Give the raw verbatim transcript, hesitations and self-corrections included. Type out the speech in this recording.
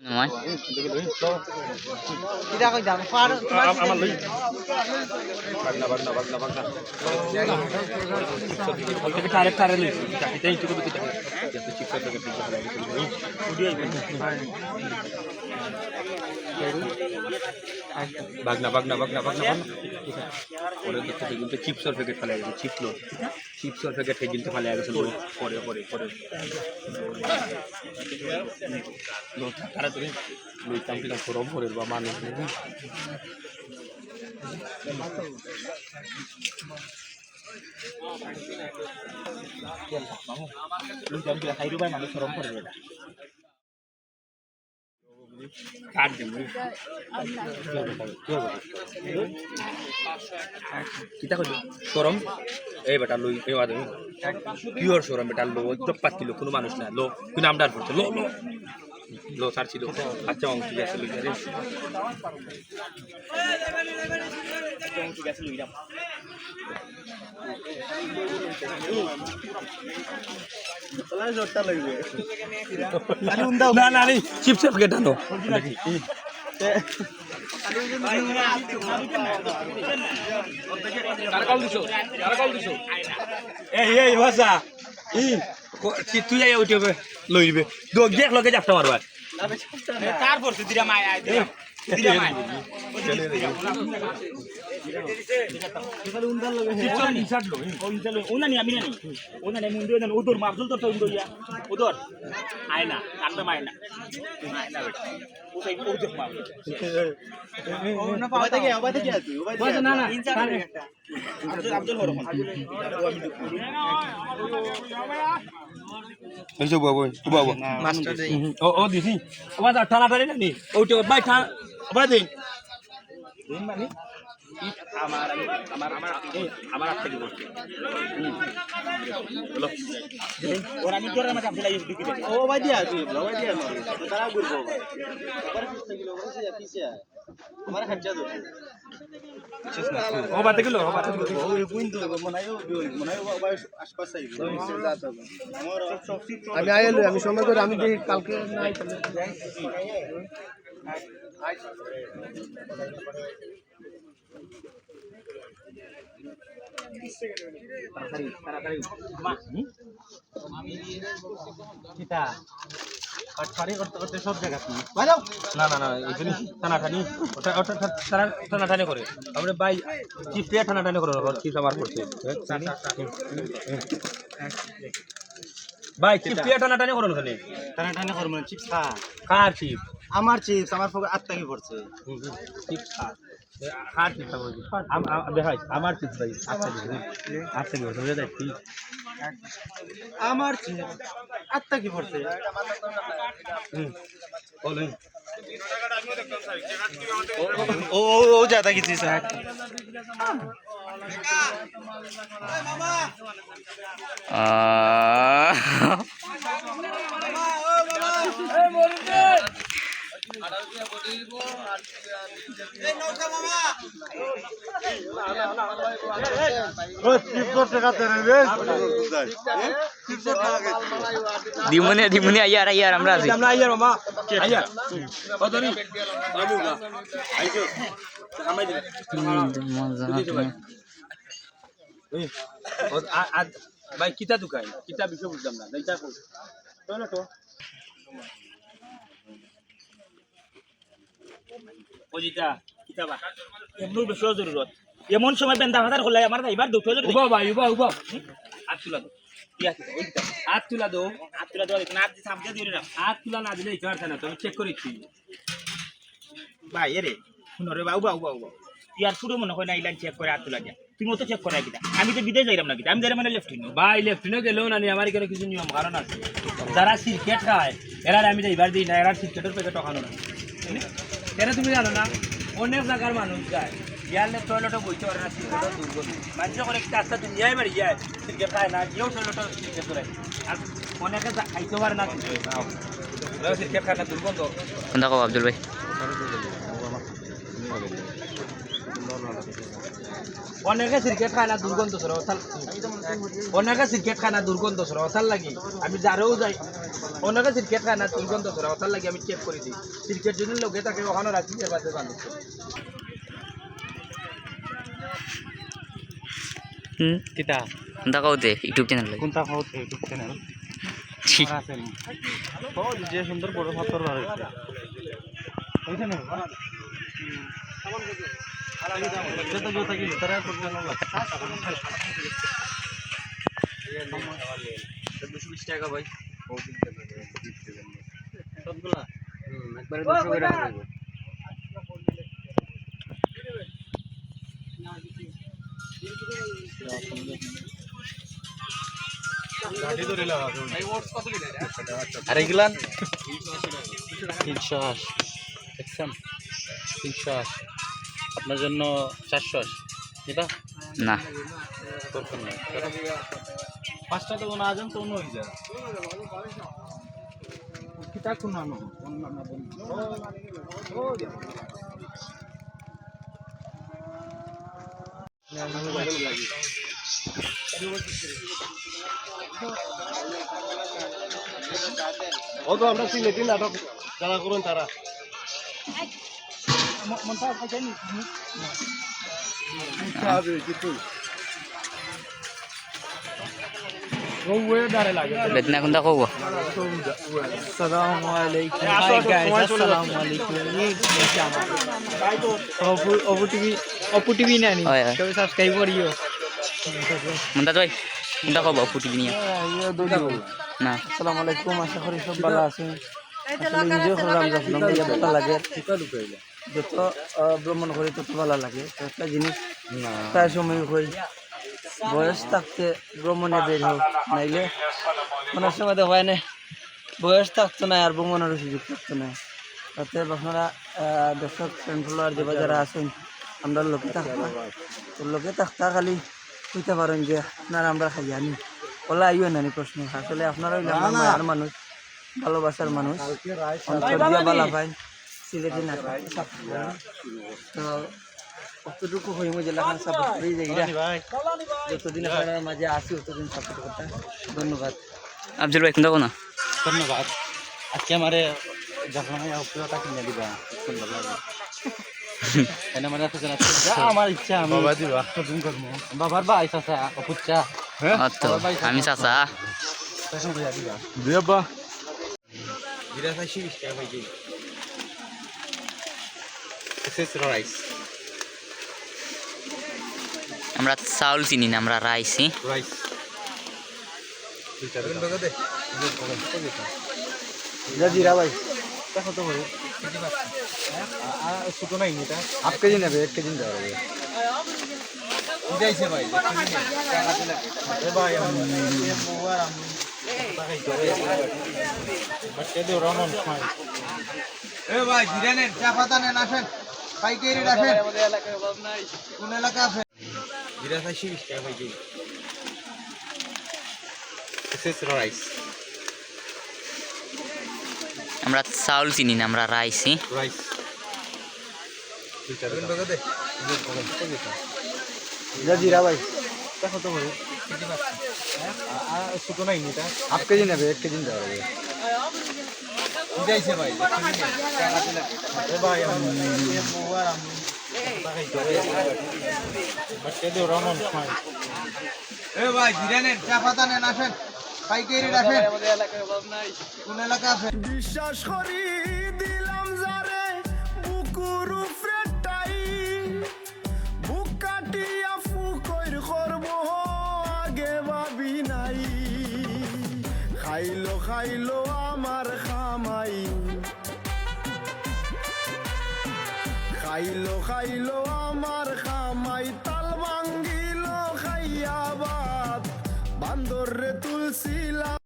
নয়। কিতা কইতাম? ফার-, তোমার আম-, আমার লই। বাগনা, বাগনা, বাগনা, বাগনা। তারেক, তারেক লই। বাগনা, বাগনা, বাগনা, বাগনা, বাগনা। ওরে দেখতে দেখুন তো চিপসর প্যাকেট ফালাই গেছে, চিপস লো। চিপসর প্যাকেট খাই দিন তো ফালাই গেছে, লো, পরে, পরে, পরে। লো, তাড়াতাড়ি। লইতাম কিনা গরম করে বা মানুষ নেই। লইতাম কিনা খাই রে বা মানুষ গরম করে বেটা। কাট দিমু। কিতা কইলি? শরম? এই বেটা লই, এই বাদে। পিওর শরম বেটা লো, একদম পাতি লো, কোনো মানুষ না। লো, কোনো আমদার করছে। লো, লো। লো, ছাড়ছি লো। আচ্ছা, অংশ গেছে লই যা রে। না, না, রে, চিপসের প্যাকেট আনো। এই, এই, বাসা। এই, ক-, কি তুই আইয়া উঠে লইবে। দো, গিয়ে এক লগে জাপটা মারবার। তারপর সে দিরা মায় আয়, দিরা। দিরা মায়। ইনসার্ট লো, ও ইনসার্ট লো, ও না নি, আমি না নি। ও না নি, মুন্ডু না, ও দৌড়, মাফজল তোর তো উন্দরিয়া। ও দৌড়। আয় না, কান্দা মায় না। আয় না বেটা। ও তো, ও তো মাফজল। ওবায়দা গিয়া, ওবায়দা গিয়া তুই, ওবায়দা গিয়া। না, না, ইনসার্ট লো একটা। আব্দুল, আব্দুল হরমন। এই যে বাবু, বাবু। মাস্টার দেই। হুম, হুম। ও, ও দিছি। ও বাবা, টানা টানি না নি। ও তো ভাই, টান, ভাই দিন। দিন মানে? আমার, আমার, আমার, এই, আমার হাত থেকে পড়ছে। হুম। হলো। ওর আমি জোরের মাঝে আব্দুল আইয়ুব ঢুকি দেবে। ও ভাই দিয়া, তুই, ও ভাই দিয়া, তারা ঘুরবো। আমার পিছে গেল, আমার পিছে, পিছে। আমার খাচ্চা ধরে। ও, বাদে গেল, ও, বাদে গেল। ও, ওই কুইন তো, মনে হয় ও, ওই, মনে হয় ও, আবার আশপাশ আইব। আমি আইলে, আমি সময় করে, আমি দেখি কালকে না আইতাম। তাড়াতাড়ি, তাড়াতাড়ি। মা, হুম? কিতা? পাটপাড়ি করতে করতে সব জায়গা তুমি। বাইরে যাও। না, না, না, এই জিনিস টানাটানি, ওটা, ওটা টা-, টানা-, টানাটানি করে। আমরা ভাই, চিপস দিয়ে টানাটানি করে, ওর চিপস আমার পড়ছে। ভাই, চিপস দিয়ে টানাটানি করো না কেনে? টানাটানি করবো না, চিপস খা। কার চিপস? আমার চিপস, আমার পকেট আত্মা কি পড়ছে? হুম, হুম, চিপস খা। এ, কার চিন্তা করবি? আম-, আম-, দেখাই, আমার চিন্তা ভাই। আচ্ছা, আচ্ছা, আচ্ছা, বুঝা যায়, ঠিক। আমার চিন্তা। আত্মা কি পড়ছে? হুম, বল, হুম। ও, ও, ও, ও, ও, ও, জাদা কিছু, স্যার। আহ। দিমুনে, দিমুনে, আইয়ার, আইয়ার, আমরা আছি। আমরা আইয়ার, মামা। আইয়ার। কত নি? বাবু, আইছো। মজা। এই, ও, আ-, আ-, ভাই, কিতা দোকান? কিতা বিষয় বুঝলাম না। যাইতা কই? চলো তো। ও জিতা, কিতা বা? এমন বেশি জরুরত। এমন সময় বেন্দা ফাদার খোলাই আমার ভাইবার দুটো জরুরি। উবা ভাই, উবা, উবা। হুম? আত তুলা দো। ইয়া, কিতা, এই কিতা। আত তুলা দো। আত তুলা দো, না আত সামনে দিও না। আত তুলা না দিলে ইচ্ছা না, তো আমি চেক করে দিচ্ছি। ভাই, এরে, হুনো রে, বাবু, বাবু, বাবু, বাবু। ইয়ার শুরু মনে হয় না, ইলান চেক করে আত তুলা দিয়া। তুমি অত চেক করায় কিতা? আমি তো বিদেশ যাইরাম না কিতা? আমি যাইরাম মানে লেফটিনো। ভাই, লেফটিনো গেলেও না নি, আমার এখানে কিছু নিয়ম কারণ আছে। যারা সিগারেট খায়, এরারে আমি যাইবার দেই না, এরার সিগারেটর প্যাকেট ওখানো না। কেন তুমি জানো না? অনেক জায়গার মানুষ যায়, গিয়ালে টয়লেটে বইতে পারে না, সিগারেটর দুর্গন্ধ। মানুষে করে কিতা আস্তা দুনিয়ায় বাড়ি যায়, সিগারেট খায় না, গিয়েও টয়লেটে সিগারেট ধরে। আর অনেকে যা-, খাইতে পারে না, সিগারেট খায় না, দুর্গন্ধ। কোনটা কও, আব্দুল ভাই? অনেকে সিগারেট খায় না, দুর্গন্ধ ছড়া, অতার অনেকে সিগারেট খায় না, দুর্গন্ধ ছড়া, অতার লাগি আমি যারেও যাই, অনেকে সিগারেট খায় না, দুর্গন্ধ ছড়া, অতার লাগি আমি চেক করি দিই। সিগারেট যদি লগে থাকে, ওখানে রাখি, এর বাদে বান্ধব। হুম, কিতা? দেখাও দে, YouTube চ্যানেল। কোনটা খাও দে, YouTube চ্যানেল? ছি। আর আছে নি? ও, যে সুন্দর বড় পাথর বার হইছে। ওইখানে? যত যত কি ভিতরে আর করতে না। দুশো বিশ টাকা ভাই। সবগুলা? হুম, একবারে দুশো করে হবে। আর এগুলান? তিনশো আশি। দেখছেন? তিনশো আশি। আপনার জন্য চারশো আশি। নিবা? না। দরকার নাই। পাঁচটা তো কোনো আজান তো অন্য হয়ে যায়। কিতা কোন নাম? কোন নাম? ও তো আমরা সিলেটি নাটক যারা করুন তারা। বেদনা কোনটা কব? আসসালামু আলাইকুম। Hi guys, আসসালামু আলাইকুম। এই দেখছি আমার। অপু, অপু টিভি, অপু টিভি নানি? হয়, হয়। তবে subscribe করিও। মন্তাজ ভাই, কোনটা কব অপু টিভি নিয়া? না। আসসালামু আলাইকুম, আশা করি সব ভালা আছেন। আসলে enjoy করলাম, যখন আমরা ইয়া ভালা লাগে। যত, আহ, ভ্রমণ করি তত ভালা লাগে। তো একটা জিনিস না। প্রায় সময় কই, বয়স থাকতে ভ্রমণে বের হও, নাইলে অনেক সময় দেখা হয় না, বয়স থাকতো না আর ভ্রমণের সুযোগ থাকতো না। অতএব আপনারা, আহ, দর্শক friend follower যে যারা আছেন, আমরা লগে থাকবা, তো লগে থাকতা খালি কইতে পারেন যে আপনারা আমরা খাইয়া নি, ওলা আইও নানি প্রশ্ন। আসলে আপনারা হইলাম না, না। মায়ার মানুষ, ভালোবাসার মানুষ, কালকে রাইস অন্তর দিয়া বালা পাইন। সিলেটি না খাইতে পারতাম না। তো অতটুকু হইমু যে লাখান support করি যাই রা। ভাই। যতদিন আপনারা মাঝে আছি, অতদিন support করতা। ধন্যবাদ। আফজল ভাই, কোনটা কোনা? ধন্যবাদ। আজকে আমারে যখন আমি অপ্রিয়তা কিনে দিবা, সুন্দর লাগে। এনে মানে আপনি জানাচ্ছি, যা আমার ইচ্ছা আমি বাবা দিবা। অর্জন করবো। বাবার ভাই চাচা, অপুচ্চা। হ্যাঁ? অত, বাবার ভাই আমি চাচা। চাচা। তখন বুঝা দিবা। দিবা। জিরা চাইশো বিশ টাকা পাইছি। This is rice. আমরা চাউল চিনি না, আমরা রাইস, হি? রাইস। দুইটা দিন বাদে দে। যা জিরা ভাই। এটা কত করে? আ, আ, ছোট নাই এটা? হাফ কেজি নেবে, এক কেজি নিতে পারবে। এটা আইছে ভাই, এক কেজি নেবে। এ ভাই, আমি, এ বউ আর আমি। এ ভাই, জিরা নেন, চা পাতা নেন, আসেন। পাইকারি রেট আসেন। কোন এলাকা আছে? জিরা চাইশো বিশ টাকা পাইকারি। This is rice. আমরা চাউল চিনি না, আমরা রাইস, হি? রাইস। দুইটা দিন বাদে দে। যা জিরা ভাই। এটা কত করে? আ, আ, ছোট নাই এটা? হাফ কেজি নেবে, এক কেজি নিতে পারবে। বুঝাইছে ভাই। এ ভাই, আমি, এ বউ আর আমি। বাচ্চা দিয়ে রমন খায়। এ ভাই, জিরা নেন, চা পাতা নেন, আসেন। পাইকারি রেট আসেন। কোন এলাকা আছে? বিশ্বাস করি দিলাম যারে বুকুর উপরে টাই, বুক কাটিয়া ফুকইর করব আগে ভাবি নাই। খাইলো খাইলো আমার কামাই, খাইলো খাইলো আমার কামাই, তাল ভাঙ্গিলো খাইয়া ভাত, বান্দররে তুলছিলাম।